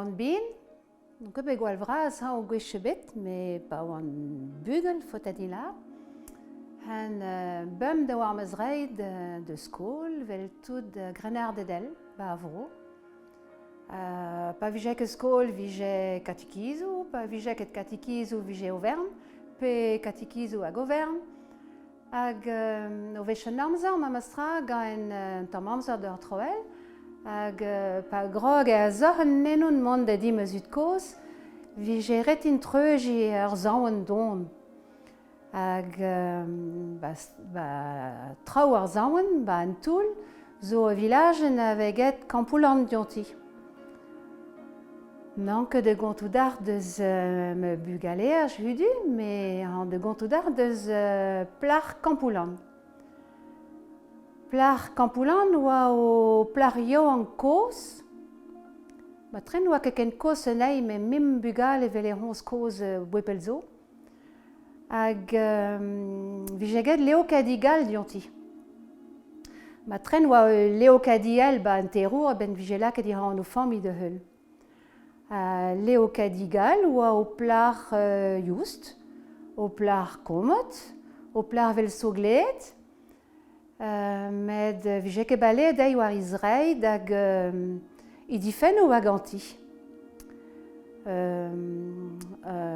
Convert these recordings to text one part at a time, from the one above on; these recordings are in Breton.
oan bihan, n'on ket bet gwall vras hañv gwech ebet, met pa oan bugel faota din lâret, hen bemdez war ma zreid da skol 'vel tout grennarded all 'ba ar vro. Pa vije ket skol 'vije katikizoù, pa vije ket katikizoù 'vije overn, pe katikizoù hag overn. Hag o wech an amzer memes tra gant un tamm amzer d'ur troell hag pa grog a-zoc'h ennon mont da di ma zud-kozh 'vije ret din treuziñ ur saonenn don. Hag ba traoù ar saonenn, ba an toull, zo ur vilajenn a vez graet Kampoulan dionti. N'an ket da gontout art deus ma bugaleaj hudu, met an da gontout art deus plac'h Kampoulan. Plac'h Kampoulan oa o plac'h yaouank kozh. Matren n'oa ket ken kozh anezhi met mem bugale 'vele honnezh kozh bepred zo. Hag vije get Leokadi Gall dionti. Ma tren oa Leokadi all 'ba an terour a-benn vije lakaet he anv familh da heul. Leokadi Gall oa o plac'h Youst, o plac'h Kommod, o plac'h 'vel Sogleet, met vije ket baleet dezhi war he zreid hag he difennoù oa ganti.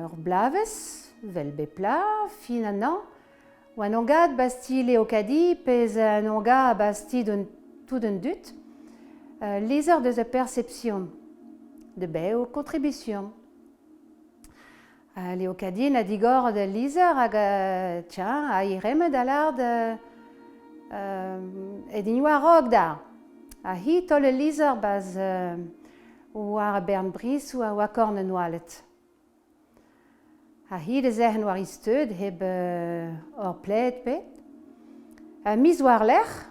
Ur bloavezh, 'vel bep bloaz, fin an hañv, oa an angad basti Leokadi pezh an angad basti tout an dud, lizher deus ar perception, de bev contribution. Leokadin a digor da lizher hag tiens, a iremet a lâr e din war-raok da. Ha hi taol al lizher ba'z war ar bern brizh oa oa korn an oaled. Ha hi da zerc'hen war he steud hep ur pled bet. Ha miz war-lerc'h,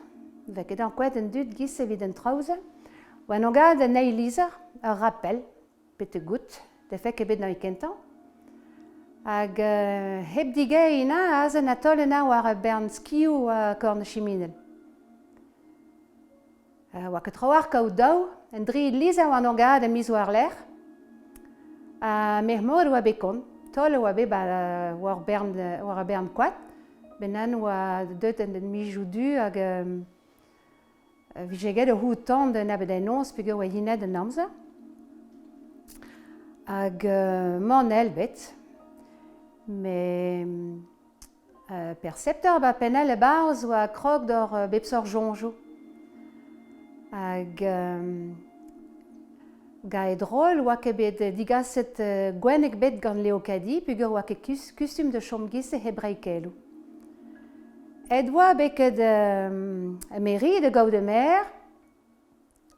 'vez ket ankouaet an dud 'giz evit an traoù-se, oa en gad an eil lizher, ur rappel. Betek-goût, defe ket bet neuze kentañ. Hag hep digeriñ aze na taol anezhañ war ur bern skioù korn chiminal. Oa ket trawalc'h kaout daou, un dri lizher war an orgad ha miz war-lerc'h. Ha merc'h-mor e oa bet kont. Taol e oa bet ba war bern, war ur bern koad. Bennan oa deuet an mizoù du hag Vije get ur c'hoût-tan d'un abadenn noz peogwir oa yenet an amzer. Hag man bet. Met perceptor ba pennel e-barzh oa krog d'ober bep seurt soñjoù. Hag ga e drol oa ket bet digaset gwenneg bet gant Leokadi peogwir oa ket kustum da chom giz-se hep reiñ keloù. Aet oa beket mairie da gaout e maer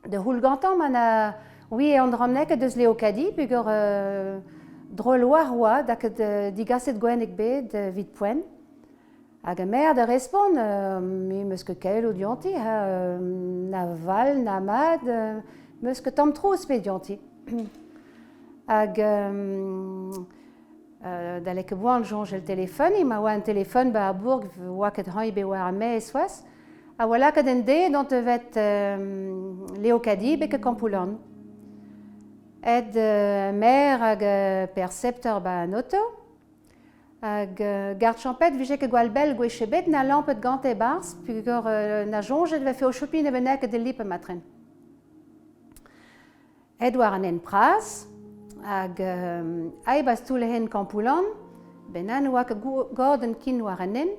da c'houl gantañ ma na ouie an dra-neket deus Leokadi peogwir drol oar oa da ket digaset gwenneg bet evit poent. Hag e maer da respont me 'meus ket keloù dionti ha na val na mat 'meus ket tamm trouz bet dionti. Hag Da lakaat boan soñjel telefon, ma oa un telefon 'ba ar bourg 'oa ket hañv bet war ar maez c'hoazh, a oa lakaet un den dont evet Leokadi betek Kampoulan. Aet maer hag percepteur 'ba an oto, hag garde-champêtre 'vije ket gwall bell gwech ebet na lampet gante e-barzh peogwir na soñjet e vefe o chopin e bennak de lip matren. Aet war an hent bras hag aet 'ba stoull-hent Kampoulan, bennan 'oa ket gordenn ken war an hent,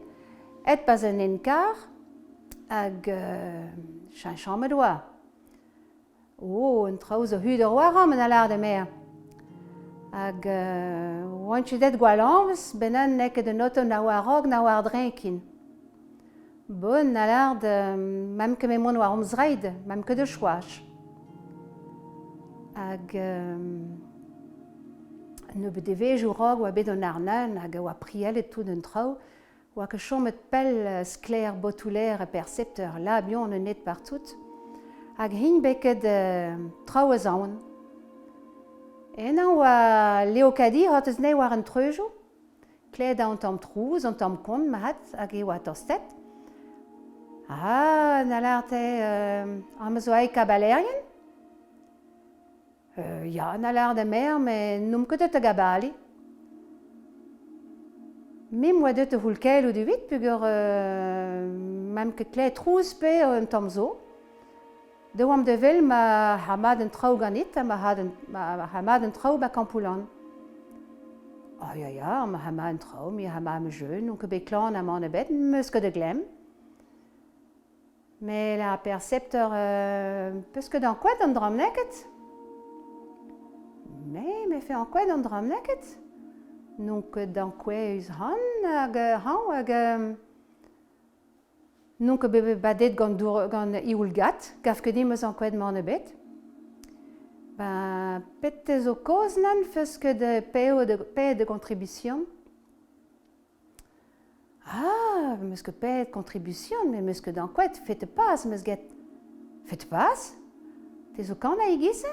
aet 'barzh an hent-karr hag cheñchamet 'oa. Oh, an traoù zo hudur war amañ a lâr da maer. Hag oan ket aet gwall añvez, bennan n'eo ket an oto na war-raok na war-dreñv ken. Bon, a lâr 'mamp ket mont war hom zreid, 'mamp ket da choaz. Hag nebeut devezhioù 'raok oa bet an Arnan hag a oa priellet tout an traoù, oa ket chomet pell sklaer botoù-lêr ha percepteur labion un net partout. Hag hint bet ket traoù a zaon. Enañ oa Leokadi hotez anezhi war an treujoù. Klevet an tamm trouz, an tamm kont mat, hag e oa tostet. Ah, na lâr-te, am eus oa kabalerien? Ya, na lâr da mère, met n'omp ket deut da gabaliñ. Me 'm boa deut da c'houl keloù evit peogwir 'mamp ket klevet trouz pe un tamm zo. Deuet oamp da wel ma ha mat an traoù ganit ha ma ha mat an traoù 'ba Kampoullan. Ah ya ya, ma ha mat an traoù, me ha mat ma jeu, n'on ket bet klañv na mann ebet, 'meus ket da glemm. Met ar perseptor 'peus ket ankouaet an dramm n'eo ket? Me 'mefe ankouaet an dramm n'eo ket. N'on ket ankouaus han hag hañv hag n'on ket bet badet gant dour gant ioul-gat, gav ket din 'meus ankouaet mann ebet. Ben pet zo kaoz nann 'feus ket paeet da gontribution? Ah, 'meus ket paeet contribution, met 'meus ket ankouaet, fete pas 'meus get. Fete pas? Te zo kanañ e-giz-se?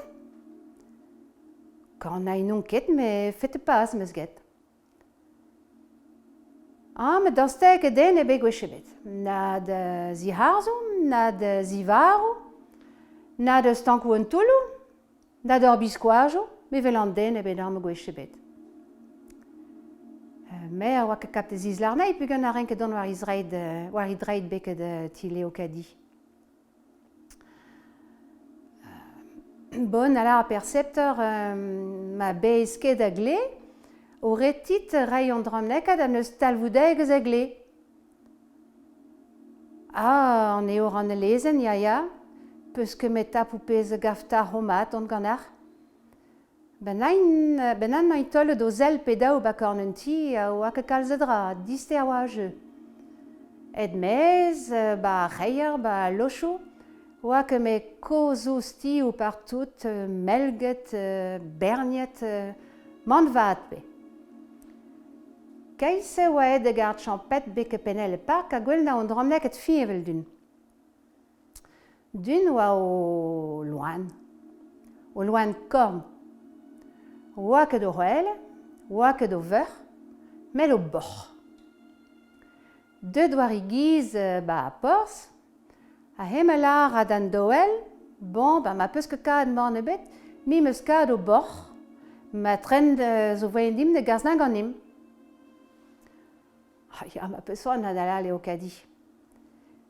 Kanañ n'on ket, met fete pas 'meus get. Ah, met daoust ket den ebet gwech ebet. Na da ziharzoù, na da zivaroù, na da stankoù an toulloù, Na d'hor biskoazhoù, me 'welan den ebet amañ gwech ebet. Me a oa ket kap da zislarneiñ peogwir na ren ket dont war he zreid, war he dreid beket ti Leokadi. Bon, ala ar perseptor, ma bez ket a gle, o retit reiñ an dramm-nekat ha n'eus talvoudegezh a gle. Ah, an eo ran lezenn, ya, ya. Peus ket met tapoù pezh a gav 'ta mat dont ganeoc'h? Ben ben emaint taolet o sell pe daou ba korn un ti a oa ket kalz a dra, dister oa ar jeu. Aet maez, ba ar c'hreier, ba al lochoù, oa ket met kozh ouzh-tioù partout, melget, berniet, mann vat pe. Keit-se e oa aet da garr Champet betek pennel e park ha gwell na on dramm-lakaet fiñv eveldon. Dun oa o loen, o loen korn. Oa ket o c'hwel, oa ket o veuc'h, met o boc'h. Deuet war e giz 'ba ar porzh, ha hemañ lâr d'an doel, bon, ba ma 'peus ket kavet mann ebet, me 'm eus kavet o boc'h, ma tren zo voaien dimp da gas ganimp. Ah ya, ma 'peus c'hoant da lâr Leokadi.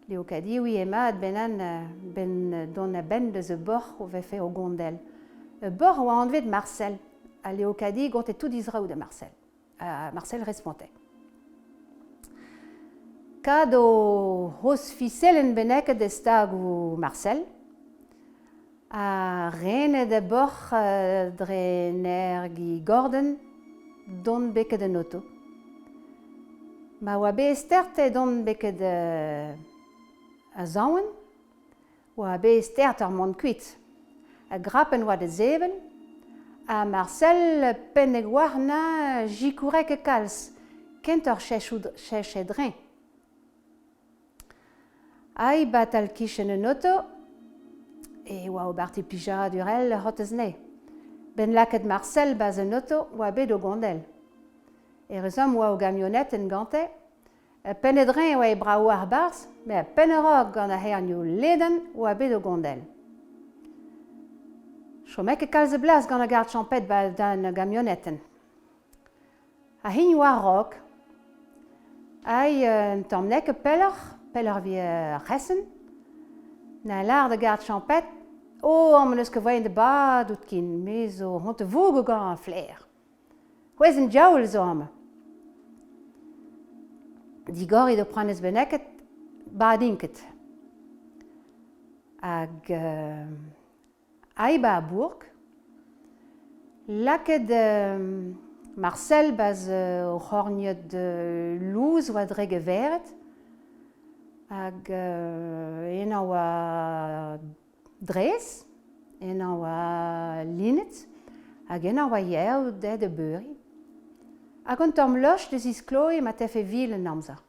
Leokadi, oui, emañ bennan benn dont a-benn deus e boc'h o vefe o gondel. E boc'h a oa anvet Marcel, ha Leokadi gonte tout he zraoù da Marcel. Marcel responte. Kad o c'hozh fiselenn bennaket e stag ouzh Marcel, ha renet e boc'h dre nergi gordenn dont beket en oto. Ma oa bet stert edont beket a-zaouenn, oa bet stert ar mont kuit. A grapenn oa da sevel, ha Marcel pennek warnañ 'sikoure ket kalz, kentoc'h cheñch e dreñ. Ai batal kichen un oto e oa ober te plijadur ell ur c'hotez 'nê. 'Benn lakaet Marcel 'barzh un oto oa bet o gondel. Hervezañ oa o gamionetenn gante Penn-e-dreñv e oa brav ar barzh, met penn-a-raok gant ar c'hernioù ledan oa bet o gondel. Chome ket kalz a blas gant ar garde-champêtre 'ba d'an gamionetenn. Ha hini oa a-raok. Ai un tamm n'eo ket pelloc'h, pelloc'h evit ar c'hresenn. Na lâr da garde-champêtre, oh, amañ n'eus ket voaien da badout ken, me zo hont da vougañ gant ar flaer. C'hwezh an diaoul zo amañ. Digorit ho pranez bennaket, badin ket. Hag aet 'ba ar bourk, lakaet Marcel 'barzh o c'horniad lous war drek e vered, hag enañ oa Dres, enañ oa lined hag enañ oa yev dezhe da beuriñ. Hag un tamm loch da ziskloiñ ma tefe vil an amzer.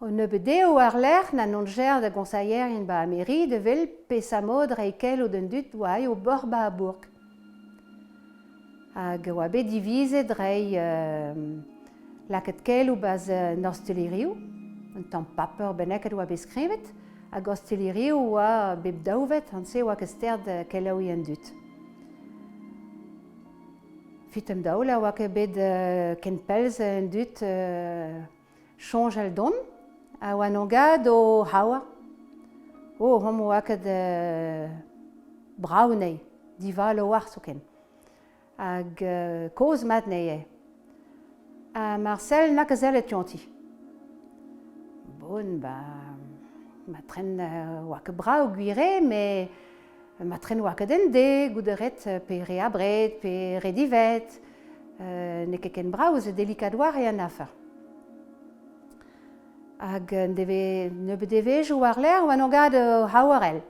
Un nebeud dezho war-lerc'h na n'on da goñsailherien 'ba mairie da wel peseurt mod reiñ keloù d'an dud oa o boc'h 'ba ar bourk. Hag e oa bet divizet reiñ lakaat keloù 'barzh an ostalerioù, un tamm paper bennaket oa bet skrivet. Hag ostilirioù oa bep daouvet, han-se oa ket stert kelaouiñ an dud. Evit an daol a oa ket bet ken pell an dud soñjal dont a oa nogad o c'haour. Oh, hom oa ket brav anezhi, divalo oar zoken. Hag kozh mat anezhi eo. Ha Marcel n'a ket sellet dionti. Bon, ba, ma tren oa ket brav gwir eo, met ma tren oa ket en de, goût a ret pe re abred, pe re divet. N'eo ket ken brav, se delikat oar eo an afer. Hag un devez, nebeut devezhioù war-lerc'h oa gant o c'haouarell.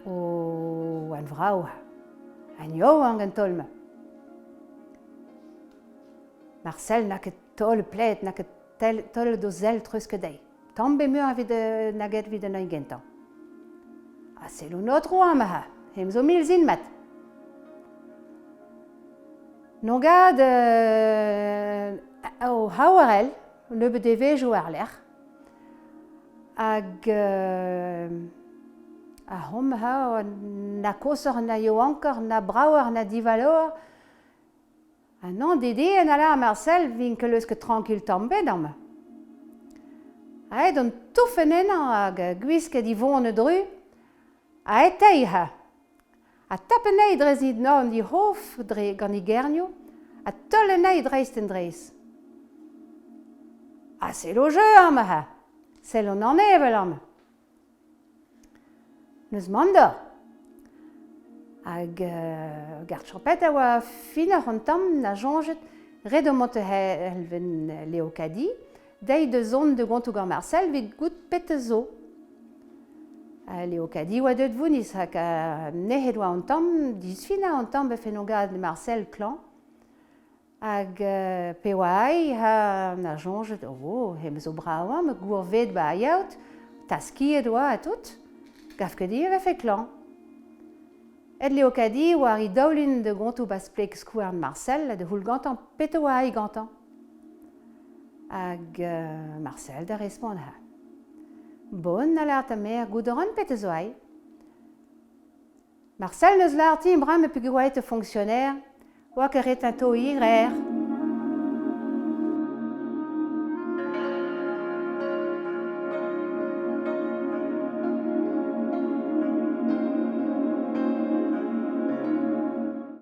O an vrav, an yaouank an taol-mañ. Marcel n'a ket taol pled, n'a ket taolet o sell treuz ket dezhi. Tamm bet meur evit nag evit an hini gentañ. Ha selloù notre oa ma hem zo milzin mat. Nogad o c'haouarell, nebeut devezhioù war-lerc'h, hag ar c'homz na koshoc'h na yaouankoc'h na bravoc'h na divaloc'h. Ha nann dedenn a lâr Marcel 'vin ket leusket trankil tamm ebet amañ. Aet on toufen ennañ hag gwisket Yvonne Dru, aet eo ha. Ha tap anezhi dre zindan he c'hof dre gant he gernioù ha taol anezhi dreist en drez. Ha sell o jeu amañ ha, sell an aneval amañ. N'eus mann deoc'h. Hag Gard-Champet a oa finoc'h an tamm na soñjet ret eo mont helven Leokadi dezhi da zont da gontoù gant Marcel evit goût petra zo. Leokadi oa deuet vouniz hag nec'het oa an tamm, disfinañ an tamm vefe gant Marcel klañv. Hag pe oa aï ha na soñjet, oh, hemañ zo brav ma gourved ba yaout, taskiet oa ha tout. Gav ket din e vefe klañv. Ed Leokadi war e daoulin da gontoù ba spleg skouarn Marcel ha da c'houl gantañ petra oa aï gantañ. Hag Marcel da respont ha. Bon, a lâr ta mère, goût a ran petra zo aï. Marcel n'eus lâret din bremañ peogwir oa aet fonctionnaire, oa ket ret atao hir.